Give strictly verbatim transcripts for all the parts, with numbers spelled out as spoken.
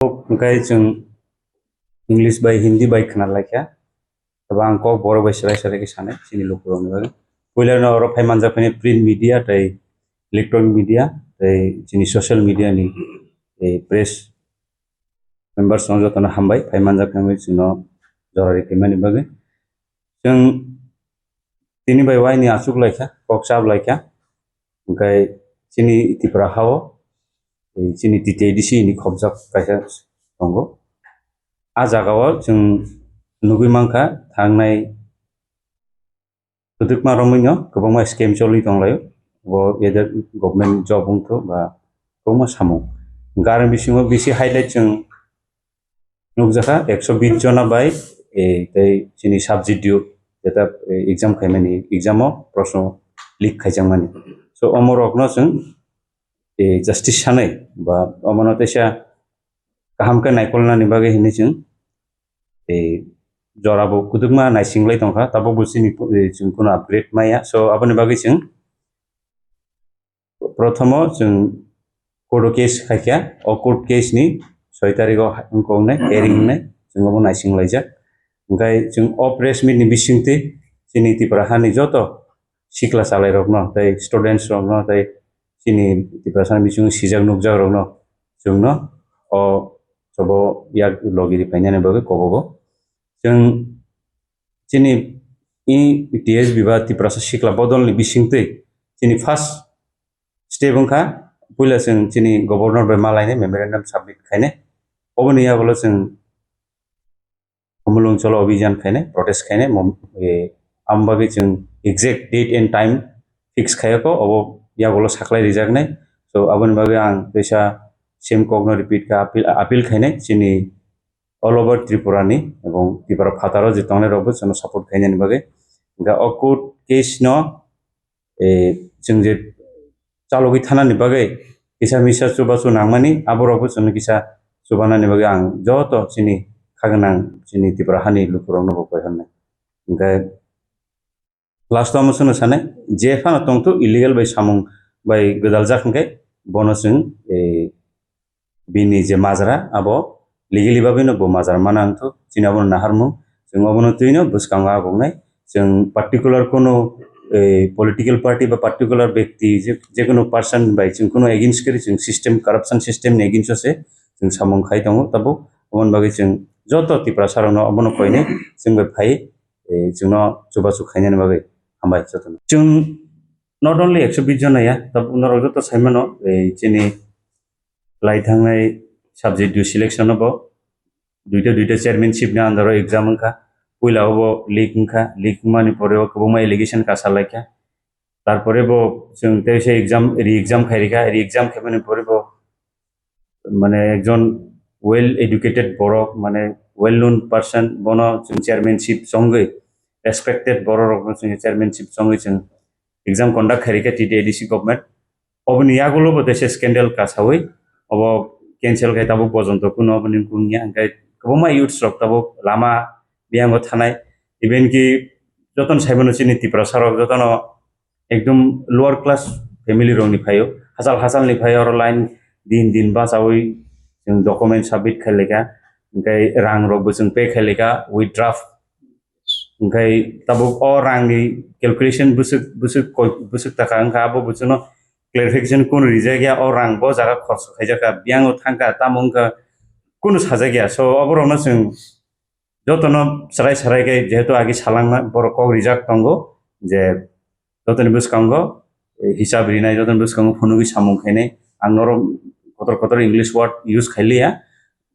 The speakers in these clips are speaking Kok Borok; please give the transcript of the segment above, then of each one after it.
Hwnkhe chwng English bai Hindi bai khna laikha. Abo ang kok borok bai swrai swrai khe sanai chini lukurokni bagwi. Puila no oro phai manjak phai print media tei electronic media tei chini social media ni, eh, press members no jotono hambai phai manjak phai chwngno jora ri khaimani bagwi. Chwng tini bai waini achuk laikha, kok chap laikha. Hwnkhe chini Tripura hao, eh, chini T T A D C ni khobjak kaisa tongo. A jagao chwng nugwi mankha thangnai kwdwkma romwino kwbangma scam choli tonglaio. Bo either government job wngtho ba kwbangma samung. Hwnkhe aroni bisingo bisi highlight chwng nukjakha ekso bis jona bai, eh, tei chini subject dio jeta, eh, exam khaimani, exam o proshno leak khaijakmani. So, omorokno chwng, eh, justice sanai ba omono teisa kaham khe naikolnani bagwi hinwi chwng, eh, jorabo kwdwkma naisinglai tongkha, tabukbo chini, eh, chwng kheno upgrade maya. So, aboni bagwi chwng Prothomo chwng court o case khaikha, o court case ni soi tarikh o wngkha wngnai, hearing wngnai, chwng obo naising laijak. Hwnkhe chwng o press meet ni bisingtwi chini Tripura hani joto sikla chalairokno tei students rokno tei chini Tiprasani bisingo sijak nukjakrokno chwngno o chobo yak logi ri painani bagwi kobogo. Chwng chini i T S B ba Tiprasa Sikla Bodolni bisingtwi chini first step wngkha, puila chwng chini governor bai malainai memorandum submit khainai. Oboni yagulo chwng Khumulwng Cholo Abhijan khainai, protest khainai, mom-, eh, amo bagwi chwng exact date and time fix khaiyakho, obo yagulo saklai rijaknai. So, aboni bagwi ang teisa same kokno repeat kha appeal, appeal khainai chini all over Tripura ni ebong Tripura phataro je tongnai rokbo chwngno support khainani bagwi. Hwnkhe o court case no, eh, chwng je chalogwi thanani bagwi kisa misa chubachu nangmani, aborokbo chwngno kisa chubanani bagwi ang joto chini kha gwnang chini Tripura hani lukurokno bo koi hwnwi. Hwnkhe last o omo chwngno sanai, je phano tongthu illegal bai samung bai gwdaljak hwnkhe bono chwng, eh, bini je majra abo legally bagwino bo majra mana wngthu, chini abono naharmung, chwng obono twino bwskango agongnai. Chwng particular kono, eh, political party ba particular bekti je, jekono person bai chwng kono against kari, chwng system, corruption system ni against o se chwng samung khai tongo. Tabuk oboni bagwi chwng joto Tiprasa rokno obono koinai chwng bai phai, eh, chwngno chubachu khainani bagwi hambai jotono. Chwng not only ekso bis jona ya, tabuk norok joto saimano, eh, chini lai thangnai subject due selection o bo duita duita chairmanship ni under o exam wngkha. Puila o bo leak wngkha, leak wngmani pore o kwbangma allegation kasalaikha. Tarpore bo chwng teisa exam, re-exam khairikha, re-exam khaimani pore bo mane ekjon well educated borok, mane well known person, bono chwng chairmanship chongwi, respected borok rokno chwng chairmanship chongwi chwng exam conduct khairikha T T A D C government. Oboni yagulo bo teisa scandal kasawi obo cancel khai tabuk bojonto kuno oboni wngya, hwnkhe kwbangma youths rok tabuk lama biyango thanai, even ki jotono saimano chini Tiprasa rok jotono ekdom lower class family rokni phaio, hachal hachalni phaio, oro line din din bachawi chwng document submit khaileka, hwnkhe rang rokbo chwng pay khaileka with draft. Hwnkhe tabuk o rangni calculation bwswk, bwswk koi, bwswk taka wngkha, abo bwswkno clarification kunu rijak ya, o rang bo jaga khorso khaijak kha, biyango thangkha, tamo wngkha, kunu sajak ya. So, oborokno chwng jotono chwrai chwrai khe, jehetu agi salangma borok kok rijak tongo je jotoni bwskango, eh, hisab rinai, jotoni bwskango phunugwi samung khainai. Ang norok kotor kotor English word use khailiya.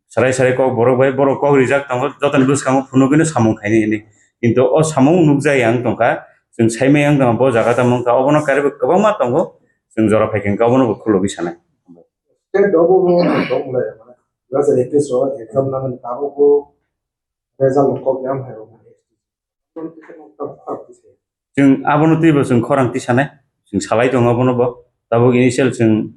Sarai sarai kok borok bai borok kok rijak tongo, jotoni bwskango phunugwino samung khainai hwnwi. Kintu o samung nukjai ang tongkha, chwng saimai ang tongkha, bo jaga tamo wngkha, obono karwi kwbangma tongo, chwng jora phaikhe hwnkhe obono bo khulogwi sanai. State o bo bo tong lai, mane, dua hajar ekis o exam nangni tabuk bo result kok yang hai rok. Chwng abono twibo chwng khorang tisanai, chwng salai tongo abono bo. Tabuk initial chwng,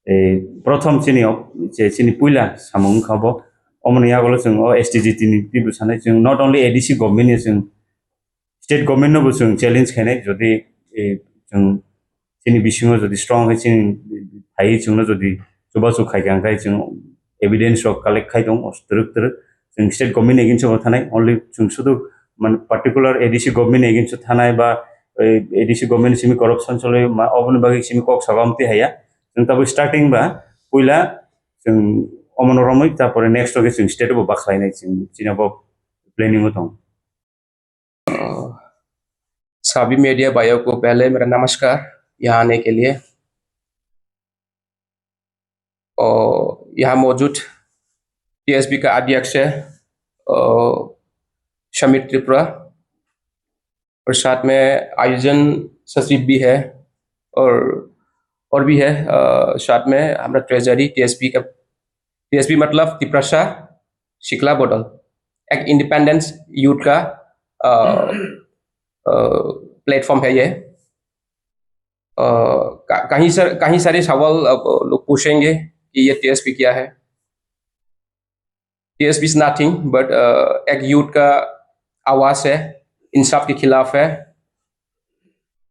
eh, prothom chini o, je chini puila samung wngkha bo. Omoni yagulo chwng o S T G T ni twibo sanai, chwng not only A D C government ni chwng state government no bo chwng challenge khainai, jodi, eh, chwng chini bisingo jodi strong khe chini phaiwi chwngno jodi chubachu khaikha, hwnkhe chwng evidence rok collect khai tong, twrwk twrwk. Chwng state government against o thanai, only chwng sudu man particular A D C government against o thanai ba, eh, A D C government simi corruption chole ma, oboni bagwi simi kok saba amtwi haya. Chwng tabuk starting ba puila chwng omono romwi, tapore next o khe chwng state o bo bakhlainai chwng chini bo planning o tong. अ, सभी मीडिया भाइयों को पहले मेरा नमस्कार यहाँ आने के लिए। और यहाँ मौजूद टीएसपी का अध्यक्ष है, अ, समीर त्रिपुरा, और साथ में आयोजन सचिव भी है, और, और भी है, अ, साथ में हमारा ट्रेजरी टीएसपी का, टीएसपी मतलब तिप्रसा शिकला बोर्ड, एक इंडिपेंडेंस यूथ का, अ, अ, प्लेटफॉर्म है ये। अ, का-, कहीं सर-, कहीं सारे सवाल, अ, लोग पूछेंगे कि ये टीएसपी क्या है। टीएसपी is nothing but, अ, एक यूथ का आवाज़ है, इंसाफ के खिलाफ है।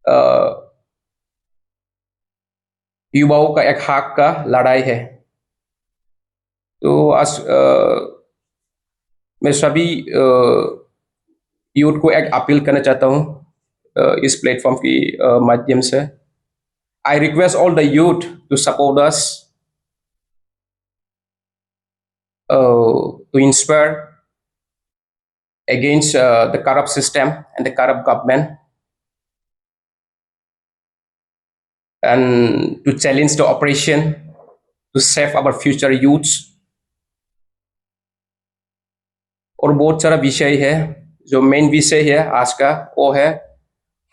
अ, युवाओं का एक हक का लड़ाई है। तो आज, अ, मैं सभी, अ, यूथ को एक अपील करना चाहता हूँ, अ, इस प्लेटफॉर्म की, अ, माध्यम से। I request all the youth to support us, uh, to inspire against, uh, the corrupt system and the corrupt government, and to challenge the oppression, to save our future youths. और बहुत सारा विषय है। जो मेन विषय है आज का, वो है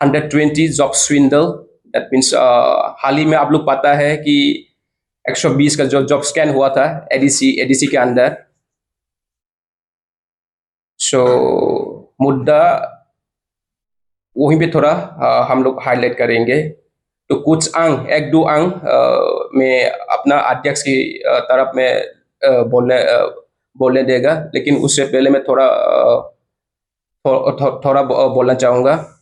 hundred twenty job swindle. That means, हाल ही में आप लोग पता है कि एक सौ बीस का जो जॉब स्कैम हुआ था एडीसी, एडीसी के अंदर। सो मुद्दा वहीं पे थोड़ा, अ, हम लोग हाईलाइट करेंगे। तो कुछ अंग, एक दो अंग, अ, मैं अपना अध्यक्ष की, अ, तरफ में, अ, बोलने, अ, बोलने देगा, लेकिन उससे पहले मैं थोड़ा, अ, थो-, थो-, थोड़ा ब-, बोलना चाहूँगा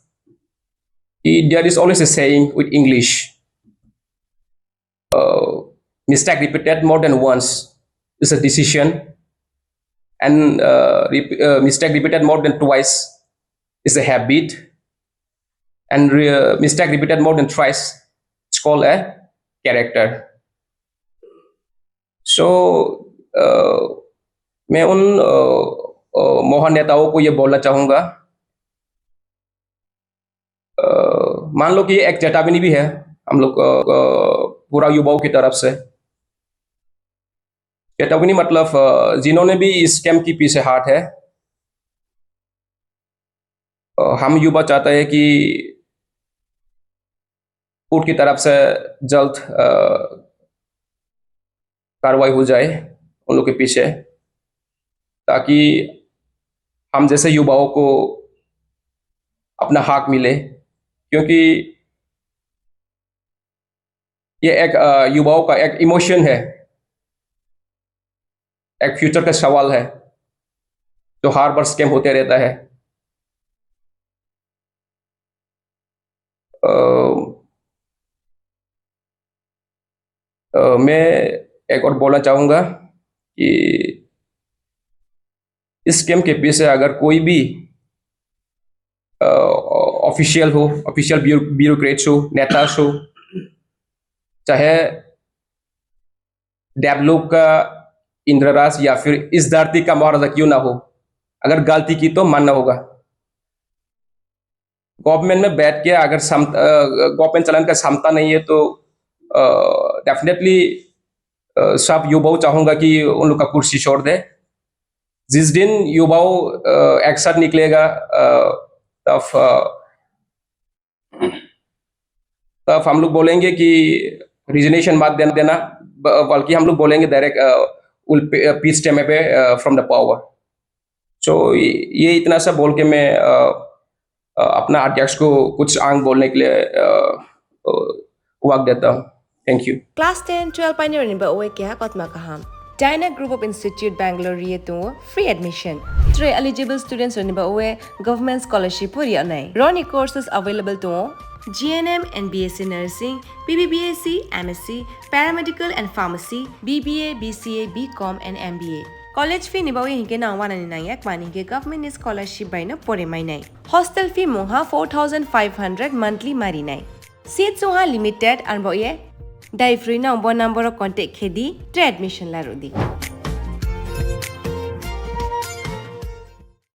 कि there is always a saying with English, uh, mistake repeated more than once is a decision, and, uh, rep-, uh, mistake repeated more than twice is a habit, and re-, uh, mistake repeated more than thrice is called a character. So, uh, मैं उन, uh, uh, महान नेताओं को ये बोलना चाहूँगा। अ, मान लो कि एक चेतावनी भी है हम लोग, अ, अ, पूरा युवाओं की तरफ से। चेतावनी मतलब, अ, जिन्होंने भी इस स्कैम के पीछे हाथ है, अ, हम युवा चाहते हैं कि कोर्ट की तरफ से जल्द, अ, कार्रवाई हो जाए उन लोग के पीछे, ताकि हम जैसे युवाओं को अपना हक मिले, क्योंकि ये एक, अ, युवाओं का एक इमोशन है, एक फ्यूचर का सवाल है, जो हर बार स्कैम होते रहता है। अ, अ, मैं एक और बोलना चाहूँगा कि इस स्कैम के पीछे अगर कोई भी, अ, ऑफिशियल हो, ऑफिशियल ब्यूरो-, ब्यूरोक्रेट्स हो, नेता हो, चाहे डेवलप का इंद्रराज या फिर इस धरती का महाराजा क्यों ना हो, अगर गलती की तो मानना होगा। गवर्नमेंट में बैठ के अगर सम-, अ, गवर्नमेंट चलाने का क्षमता नहीं है तो, अ, डेफिनेटली, अ, सब युवाओं चाहूँगा कि उन लोग का कुर्सी छोड़ दे। जिस दिन युवाओं, अ, एक साथ निकलेगा, अ, तब, अ, तब हम लोग बोलेंगे कि रिजिग्नेशन मत देना, देना, ब-, बल्कि हम लोग बोलेंगे डायरेक्ट, अ, will p-, uh, pitch them away, uh, from the power. So ये, ये इतना सा बोल के मैं, अ, अ, अपना अध्यक्ष को कुछ आंग बोलने के लिए, अ, अ, वाक देता हूँ। Thank you. Class ten, twelve painirokni ba oe keha kotma kaham. Dyna Group of Institute Bangalore ri tongo free admission. Tre eligible students rokni ba oe government scholarship o ri anai. Roni courses available tongo G N M and B S C Nursing, B B B S C, M S C, Paramedical and Pharmacy, B B A, B C A, B Com and M B A. College fee ni bagwi hinkhe nang wanani nangya, kmani hinkhe government ni scholarship bai no pore mainai. Hostel fee mungha four thousand five hundred monthly marinai. Seat sungha limited, arbo ye dai free nang bo number o contact khedi, tre admission larudi.